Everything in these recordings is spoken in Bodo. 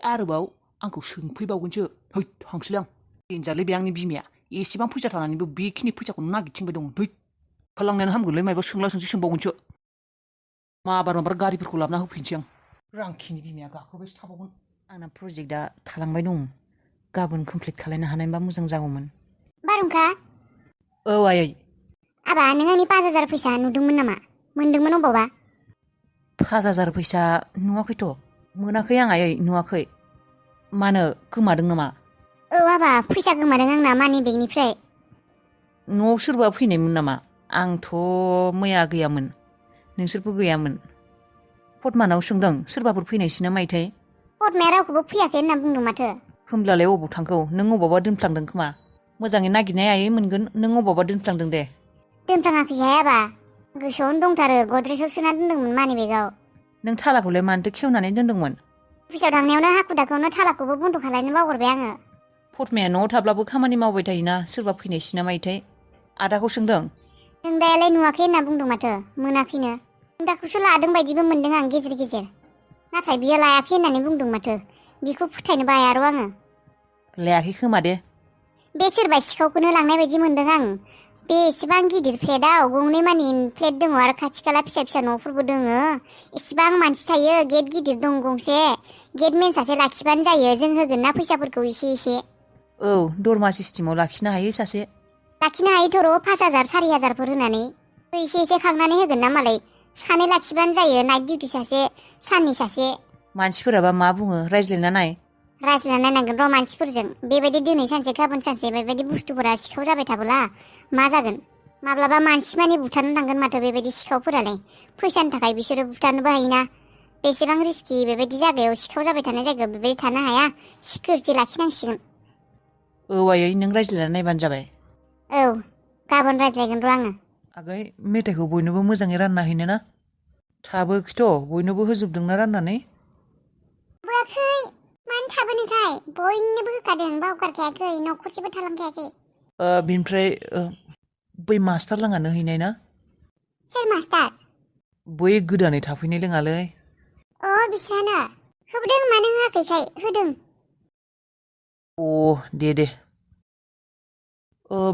आरोबाव आंखौ सोंफैबावगोनसो है थांसैलाय आं देनजारलै बे आंनि बिमाया एसेबां फैसा थानानैबो बेखिनि फैसाखौनो नागिरथिंबाय दं है खालांनायानो हामगोनलै मायबा सोंला सोंसि सोंबावगोनसो माबार गारिफोरखौ लाबोना होफैनोसै आं रांखिनि बिमाया गाखोबायसो थाबावगोन आंना प्रजेक्टआ थालांबाय दं गाबोन कमप्लिट खालायनो हानायबा मोजां जागौमोन बारहुंखा औ आयै आबा नों आंनि 5,000 फैसा नुदोंमोन नामा मोनदोंमोन अबावबा 5,000 फैसा नुवाखैथ' मोनाखै आं आयै नुवाखै मानो गोमादों नामा औ आबा फैसा गोमादों आंना मानि बेगनिफ्राय न'आव सोरबा फैनायमोन नामा आंथ' मैया गैयामोन नोंसोरबो गैयामोन पदमानाव सोंदों सोरबाफोर फैनायसै ना मायथाय पदमाया रावखौबो फैयाखै होनना बुंदों माथो होमब्लालाय अबाव थांखौ नों अबावबा दोनफ्लांदों खोमा मोजाङै नागिरनाय आयै मोनगोन नों अबावबा दोनफ्लांदों दे दोनफ्लाङाखैहाय आबा गोसोआवनो दंथारो गद्रेजाव सोना दोनदोंमोन मानि बेगाव नों थालाखौलाय मानोथो खेवनानै दोनदोंमोन अफिसाव थांनायावनो हाखु दाखुआवनो थालाखौबो बन्द' खालायनो बावगारबाय आङो पदमाया न'आव थाब्लाबो खामानि मावबाय थायोना सोरबा फैनायसै ना मायथाय आदाखौ सोंदों नों दायालाय नुवाखै होनना बुंदों माथो मोनाखैनो नों दाखौसो लादों बायदिबो मोनदों आं गेजेर गेजेर नाथाय बियो लायाखै होननानै बुंदों माथो बिखौ फोथायनो बाया र' आङो लायाखै खोमा दे बे सोरबा सिखावखौनो लांनाय बायदि मोनदों आं बे एसेबां गिदिर फ्लेटआव गंनै मानि फ्लेट दङ आरो खाथि खाला फिसा फिसा न'फोरबो दोङो एसेबां मानसि थायो गेट गिदिर दं गंसे गेट मेन सासे लाखिबानो जायो जों होगोन ना फैसाफोरखौ एसे एसे औ दरमा सिस्टेमाव लाखिनो हायो सासे लाखिनो हायोथ' र' 5,000 4,000 होनानै एसे एसे खांनानै होगोन ना मालाय सानै लाखिबानो जायो नाइट डिउटि सासे साननि सासे मानसिफोराबा मा बुङो रायज्लायना नाय रायज्लायना नायनांगोन र' मानसिफोरजों बेबायदि दिनै सानसे गाबोन सानसे बेबायदि बुस्थुफोरा सिखाव जाबाय थाबोला मा जागोन माब्लाबा मानसि मानि बुथारनो थांगोन माथो बेबायदि सिखावफोरालाय फैसानि थाखाय बिसोरो बुथारनोबो हायोना बेसेबां रिस्कि बेबायदि जायगायाव सिखाव जाबाय थानाय जायगायाव बेबायदि थानो हाया सिकिउरिटि लाखिनांसिगोन औ आयै नों रायज्लायना नायबानो जाबाय औ गाबोन रायज्लायगोन र' आङो आगै मेथाइखौ बयनोबो मोजाङै रानना हैनो ना थाबोखिथ' बयनोबो होजोबदोंना राननानै होआखै मानो थाबोनोखाय बयनोबो होखादों बावगारखायाखै न'खरसेबो थालांखायाखै बिनिफ्राय बै मास्टार लाङानो हैनाय ना सोर मास्टार बै गोदानै थाफैनाय लोङालै अ बिस्रानो होबोदों मानो होआखैखाय होदों अ दे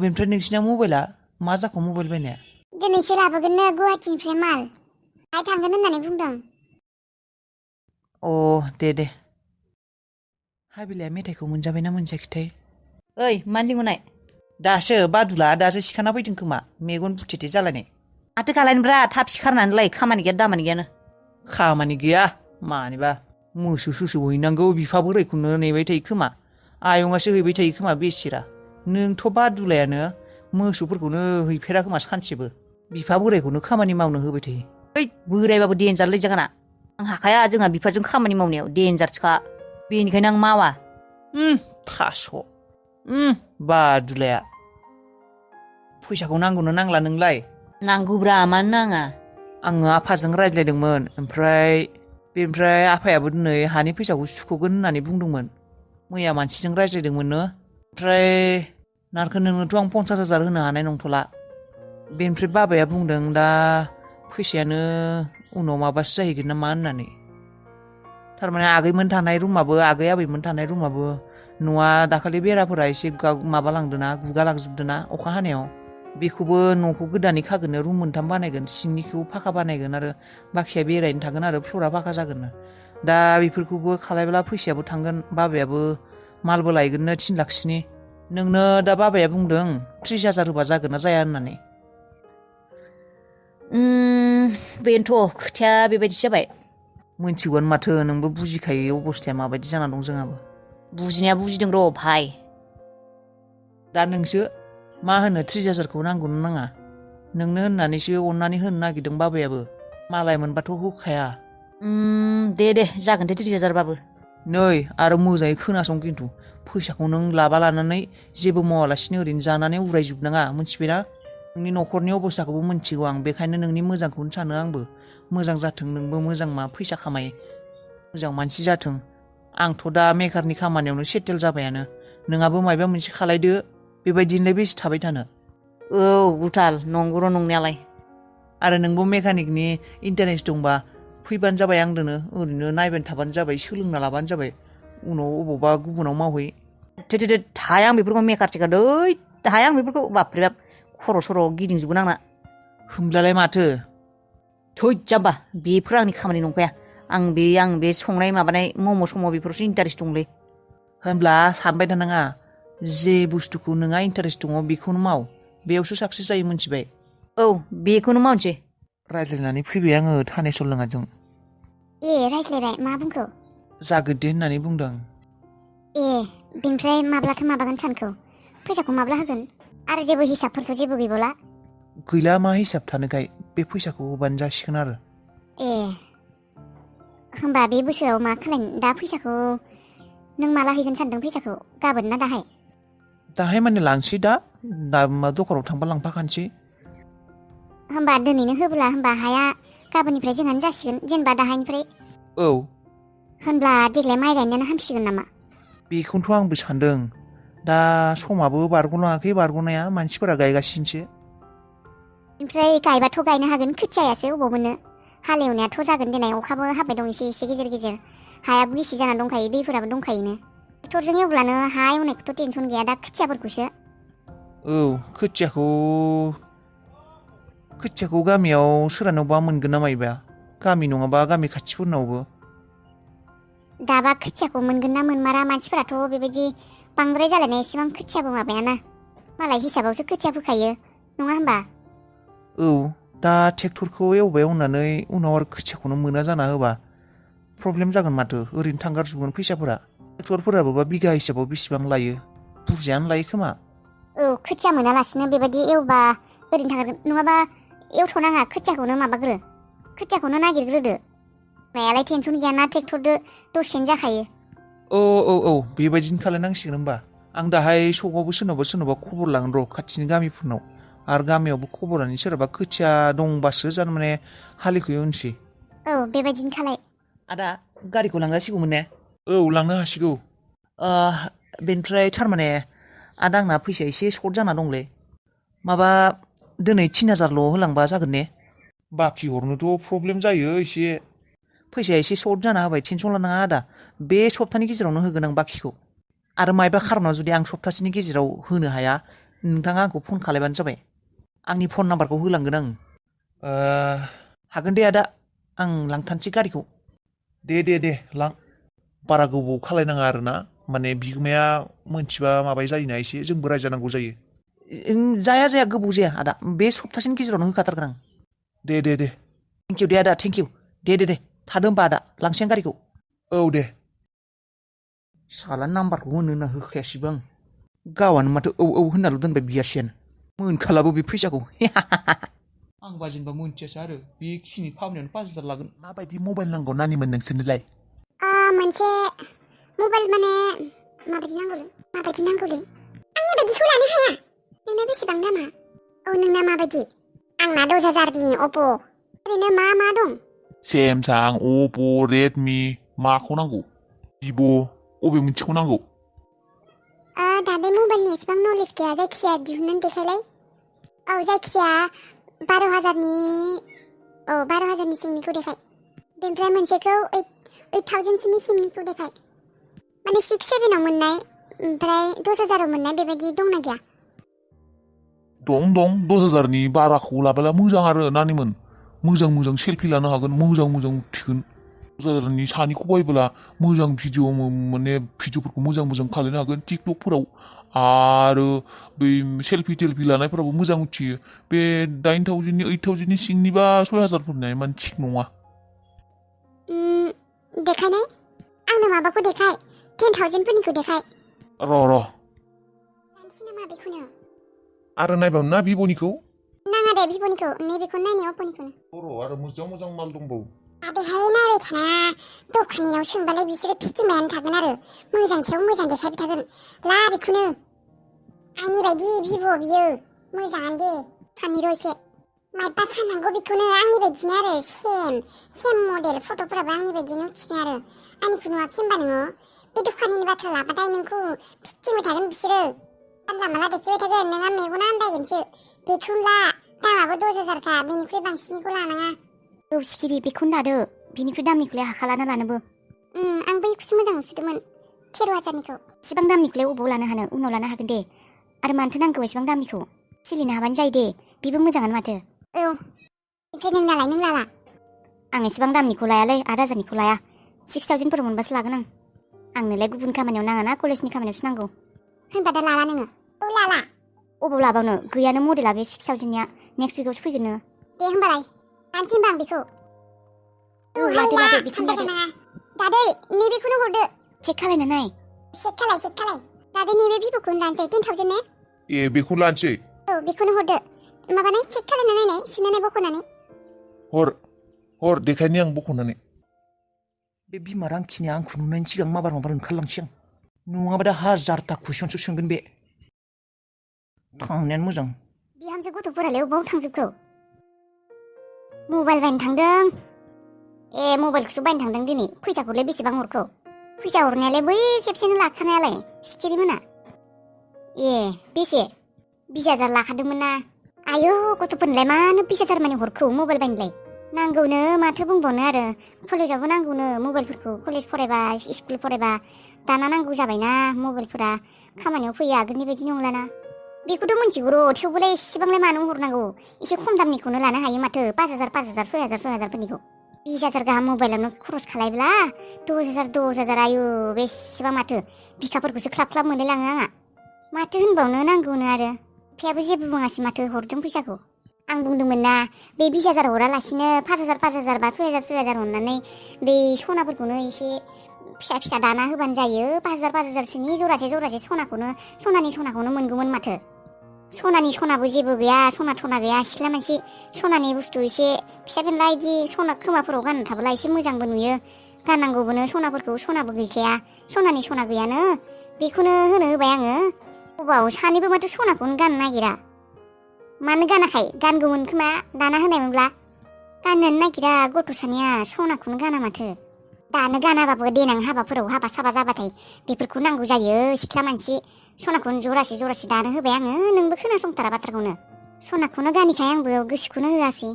बेनिफ्राय नोंसिना मबाइला मा जाखो मबाइल बायनाया दिनैसो लाबोगोननो गुवाहाटिनिफ्राय माल दाहाय थांगोन होननानै बुंदों अ दे हाबिलाया मेथाइखौ मोनजाबायना मोनजायाखैथाय ओइ मानलिंहरनाय दासो बादुला दासो सिखारना फैदों खोमा मेगन बुथेथे जालायनाय माथो खालायनोब्रा थाब सिखारनानैलाय खामानि गैया दामानि गैयानो खामानि गैया मानिबा मोसौ सोसौ हैनांगौ बिफा बोरायखौनो नेबाय थायो खोमा आयंआसो हैबाय थायो खोमा बेसेरा नोंथ' बादुलायानो मोसौफोरखौनो हैफेरा खोमा सानसेबो बिफा बोरायखौनो खामानि मावनो होबाय थायो ओइ बोरायबाबो देनजारलै जागोना आं हाखाया जोंहा बिफाजों खामानि मावनायाव देनजारसोखा बेनिखायनो आं मावा थास' बादुलाया फैसाखौ नांगौनो नांला नोंलाय नांगौब्रा मानो नाङा आङो आफाजों रायज्लायदोंमोन बेनिफ्राय आफायाबो दिनै हानि फैसाखौ सुख'गोन होननानै बुंदोंमोन मैया मानसिजों रायज्लायदोंमोननो ओमफ्राय नारखो नोंनोथ' आं 50,000 होनो हानाय नंथ'ला बेनिफ्राय बाबाया बुंदों दा फैसायानो उनाव माबासो जाहैगोन नामा होननानै थारमाने आगैमोन थानाय रुमाबो आगै आबैमोन थानाय रुमाबो न'आ दाखालि बेराफोरा एसे माबालांदोना गुगालांजोबदोना अखा हानायाव बेखौबो न'खौ गोदानै खागोननो रुम 3 बानायगोन सिंनिखौ फाखा बानायगोन आरो बाखिया बेरायनो थागोन आरो फ्ल'रा फाखा जागोननो दा बेफोरखौबो खालायब्ला फैसायाबो थांगोन बाबायाबो मालबो लायगोननो 3 लाखसोनि नोंनो दा बाबाया बुंदों 30,000 होबा जागोन ना जाया होननानै बेनोथ' खोथाया बेबायदि जाबाय मोनथिगोन माथो नोंबो बुजिखायो अबस्थाया माबायदि जाना दं जोंहाबो बुजिनाया बुजिदों र' भाइ दा नोंसो मा होनो 30,000खौ नांगौनो नाङा नोंनो होननानैसो अननानै होनो नागिरदों बाबायाबो मालाय मोनबाथ' होखाया दे जागोन दे 30,000बाबो नै आरो मोजाङै खोनासं खिन्थु फैसाखौ नों लाबा लानानै जेबो मावालासिनो ओरैनो जानानै उरायजोबनाङा मोनथिबायना नोंनि न'खरनि अबस्थाखौबो मोनथिगौ आं बेखायनो नोंनि मोजांखौनो सानो आंबो मोजां जाथों नोंबो मोजां फैसा खामाय मोजां मानसि जाथों आंथ' दा मेकारनि खामानियावनो सेटेल जाबायानो नोंहाबो माबा मोनसे खालायदो बेबायदिनोलाय बेसे थाबाय थानो औ गुथाल नंगौ नंनायालाय आरो नोंबो मेकानिकनि इन्टारेस्ट दंबा फैबानो जाबाय आंदोनो ओरैनो नायबाय थाबानो जाबाय सोलोंना लाबानो जाबाय उनाव अबावबा गुबुनाव मावहै हाया आं बेफोरखौ मेकार टेकार दै हाया आं बेफोरखौ बाप्रे बाप खर' सर' गिदिंजोबगोन आंना होमब्लालाय माथो थै जाम्बा बेफोर आंनि खामानि नंखाया आं बे संनाय माबानाय मम' सम' बेफोरावसो इन्टारेस्ट दंलै होनब्ला सानबाय थानाङा जे बुस्थुखौ नोंहा इन्टारेस्ट दङ बेखौनो माव बेयावसो साक्सेस जायो मोनथिबाय औ बेखौनो मावनोसै रायज्लायनानै फैबाय आङो थाने सल'ङाजों ए रायज्लायबाय मा बुंखो जागोन दे होननानै बुंदों ए बेनिफ्राय माब्लाथो माबागोन सानखौ फैसाखौ माब्ला होगोन आरो जेबो हिसाबफोरथ' जेबो गैबावला गैला मा हिसाब थानोखाय बे फैसाखौ होबानो जासिगोन आरो ए होमबा बे बोसोराव मा खालायनो दा फैसाखौ नों माला हैगोन सानदों फैसाखौ गाबोन ना दाहाय दाहाय माने लांसै दा दखानाव थांबा लांफाखानोसै होमबा दिनैनो होब्ला होमबा हाया गाबोननिफ्राय जोंहानो जासिगोन जेनेबा दाहायनिफ्राय औ होनब्ला देग्लाय माइ गायनायानो हामसिगोन नामा बेखौनोथ' आंबो सानदों दा समाबो बारग'लाङाखै बारग'नाया मानसिफोरा गायगासिनोसो ओमफ्राय गायबाथ' गायनो हागोन खोथियायासो अबाव मोनो हालेवनायाथ' जागोन देनाय अखाबो हाबाय दं एसे गेजेर गेजेर हायाबो गिसि जाना दंखायो दैफोराबो दंखायोनो ट्रेक्टरजों एवब्लानो हा एवनायखौथ' टेनसन गैया दा खोथियाफोरखौसो औ खोथियाखौ गामियाव सोरहानावबा मोनगोन ना मायोबा गामि नङाबा गामि खाथिफोरनावबो दाबा खोथियाखौ मोनगोन ना मोनमारा मानसिफोराथ' बेबायदि बांद्राय जालायनाय एसेबां खोथियाबो माबायाना मालाय हिसाबावसो खोथिया फोखायो नङा होमबा औ दा ट्रेक्टरखौ एवबाय एवनानै उनाव आरो खोथियाखौनो मोना जाना होबा प्रब्लेम जागोन माथो ओरैनो थांगारजोबगोन फैसाफोरा ट्रेक्टरफोराबो बिगा हिसाबाव बेसेबां लायो बुरजायानो लायो खोमा औ खोथिया मोनालासिनो बेबायदि एवबा ओरैनो थांगारगोन नङाबा एवथ'नाङा खोथियाखौनो नागिरग्रोदो नायालाय टेनसन गैयाना ट्रेक्टरदो दसेनो जाखायो औ बेबायदिनो खालायनांसिगोन होमबा आं दाहाय सकावबो सोरनावबा खबर लागोन र' खाथिनि गामिफोरनाव आरो गामियावबो खबरानो सोरहाबा खोथिया दंबासो जानो माने हालिखौ एवनोसै औ बेबायदिनो खालाय आदा गारिखौ लांजासिगौमोन ने औ लांनो हासिगौ बेनिफ्राय थारमाने आदा आंना फैसाया एसे सर्ट जाना दंलै माबा दिनै 3000ल' होलांबा जागोन ने बाखि हरनोथ' प्रब्लेम जायो एसे फैसाया एसे सर्ट जाना होबाय टेनसन लानाङा आदा बे सप्तानि गेजेरावनो होगोन आं बाखिखौ आरो मायबा खारनाव जुदि आं सप्तासेनि गेजेराव होनो हाया नोंथाङा आंखौ फन खालायबानो जाबाय आंनि फन नाम्बारखौ होलांगोन आं हागोन दे आदा आं लांथारनोसै गारिखौ दे लां बारा गोबाव खालायनाङा आरोना माने बिगोमाया मोनथिबा माबाय जायोना एसे जोंबो रायजानांगौ जायो जाया गोबाव जाया आदा बे सप्तासेनि गेजेरावनो होखाथारगोन आं दे थेंकिउ दे आदा थेंकिउ दे थादो होमबा आदा लांसै आं गारिखौ औ दे साला नाम्बारखौ होनो होखायासैबो आं गावानो माथो औ होननाल' दोनबाय बियासेयानो मोनखालाबो बे फैसाखौ आं बाजेनबा मोनथियासै आरो बेखिनि फावनायावनो 5000 लागोन माबायदि मबाइल नांगौ नानिमोन नोंसोरनोलाय मोनसे मबाइल माने माबायदि नांगौलै आंनि बायदिखौ लानो हाया नोंना बेसेबां दामा औ नोंना माबायदि आंना 10000नि अप्प' ओरैनो मा दं सेमसां अप्प' रेडमि माखौ नांगौ भिभ' अबे मोनसेखौ नांगौ दा बे मबाइलनि एसेबां नलेज गैया जायखिजाया दिहुननानै देखायलाय औ जायखिजाया 12000नि सिंनिखौ देखाय बेनिफ्राय मोनसेखौ 8000सोनि सिंनिखौ देखाय माने 6-7 आव मोननाय ओमफ्राय 10000 आव मोननाय बेबायदि दंना गैया दं 10000नि बाराखौ लाबोला मोजां आरो नानिमोन मोजां सेलफि लानो हागोन मोजां उथिगोन 10000नि सानिखौ बायबोला मोजां भिडिअ माने भिडिअफोरखौ मोजां खालायनो हागोन टिकटकफोराव आरो बै सेलफि लानायफोरावबो मोजां उथियो बे 9000नि 8000नि सिंनिबा 6000फोरनिया इमान थिग नङा देखायनाय आंनो माबाखौ देखाय 10000फोरनिखौ देखाय र' लानोसै नामा बेखौनो आरो नायबावनो ना भिभ'निखौ नाङा दे भिभ'निखौ नैबेखौनो नायनाय अप्प'निखौनो आरो मोजां माल दंबावो आदैहाय नायबाय थाना दखानिनाव सोंबालाय बिसोरो फिथिंबायानो थागोन आरो मोजां सायाव मोजां देखायबाय थागोन ला बेखौनो आंनि बायदि भिभ' बियो मोजाङानो दे साननि र' एसे मायबा साननांगौ बेखौनो आंनि बायदिनो आरो सेम मडेल फट'फोराबो आंनि बायदिनो उथिगोन आरो आंनिखौ नुवाखै होनबा नोङो बे दखानिनि बाथ्रा लाबाथाय नोंखौ फिथिंबाय थागोन बिसोरो जानला माला देखायबाय थागोन नोंहा मेगना आन्दायगोनसो बेखौनो ला दामाबो 10000खा बेनिख्रुइ बांसिननिखौ लानाङा औ सिखिरि बेखौनो लादो बिनिख्रुइ दामनिखौलाय हाखालाना लानोबो आं बैखौसो मोजां नुसोदोंमोन 13,000निखौ इसिबां दामनिखौलाय अबाव लानो हानो उनाव लानो हागोन दे आरो मानोथो नांगौ इसिबां दामनिखौ सोलिनो हाबानो जायो दे बेबो मोजाङानो माथो औ ओमफ्राय नोंनालाय नों लाला आं इसिबां दामनिखौ लायालै 8,000निखौ लाया 6,000फोर मोनबासो लागोन आंनोलाय गुबुन खामानियाव नाङाना कलेजनि खामानियावसो नांगौ होनबा दा लाला नोङो औ लाला अबाव लाबावनो गैयानो मडेला बे 6,000निया नेक्स्ट उइकआवसो फैगोन नो दे होनबालाय लानोसै होनबा आं बेखौ लादो हायला बेखौनो सानबाय लादो थानाङा दादै नैबेखौनो हरदो चेक खालायना नाय चेक खालाय दादै नैबे भिभ'खौनो लानोसै 10,000 ने ए बेखौ लानोसै औ बेखौनो हरदो माबानाय चेक खालायना नायनाय सोनानै बख'नानै हर देखायनि आं बख'नानै बे बिमा रांखिनिया आंखौ नुनायनि सिगां माबार ओंखारलांसै आं नङाबा दा 1000ता कुइसनसो सोंगोन बे थांनायानो मोजां बिहामजो गथ'फोरालाय अबाव थांजोबखो मबाइल बायनो थांदों ए मबाइलखौसो बायनो थांदों दिनै फैसाखौलाय बेसेबां हरखो फैसा हरनायालाय बै खेबसेनो लाखानायालाय सिखिरि मोना ए बेसे 20,000 लाखादोंमोन ना आयौ गथ'फोरनोलाय मानो 20,000 मानि हरखो मबाइल बायनोलाय नांगौनो माथो बुंबावनो आरो कलेजावबो नांगौनो मबाइलफोरखौ कलेज फरायबा स्कुल फरायबा दाना नांगौ जाबायना मबाइलफोरा खामानियाव फैयो आगोलनि बायदि नंलाना बेखौथ' मिन्थिगौ र' थेवबोलाय एसेबांलाय मानो हरनांगौ एसे खम दामनिखौनो लानो हायो माथो 5,000 6,000 फोरनिखौ 20,000 गाहाम मबाइलावनो खरस खालायब्ला 10,000 आयु बेसेबां माथो बिखाफोरखौसो ख्लाब मोनलायलाङो आंहा माथो होनबावनो नांगौनो आरो बिफायाबो जेबो बुङासै माथो हरदों फैसाखौ आं बुंदोंमोन ना बे 20,000 हरालासिनो 5,000 बा 6,000 हरनानै बे सनाफोरखौनो एसे फिसा दाना होबानो जायो 5,000 सोनि जरासे सनाखौनो मोनगौमोन माथो सनाबो जेबो गैया सना थना गैया सिख्ला मानसि सनानि बुस्थु एसे फिसा फेनला इदि सना खोमाफोराव गानना थाब्ला एसे मोजांबो नुयो गाननांगौबोनो सनाफोरखौ सनाबो गैखाया सना गैयानो बेखौनो होनो होबाय आङो अबाव सानैबो माथो सनाखौनो गाननो नागिरा मानो गानाखै गानगौमोन खोमा दाना होनायमोनब्ला गाननोनो नागिरा गथ' सानैया सनाखौनो गाना माथो दानो गानाबाबो देनां हाबाफोराव हाबा साबा जाबाथाय बेफोरखौ नांगौ जायो सिख्ला मानसि सनाखौनो जरासे दानो होबाय आङो नोंबो खोनासंथारा बाथ्राखौनो सनाखौनो गानिखाय आंबो गोसोखौनो होआसै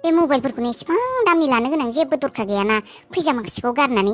बे मबाइलफोरखौनो एसेबां दामनि लानो गोनां जेबो दरखार गैयाना फैसा माखासेखौ गारनानै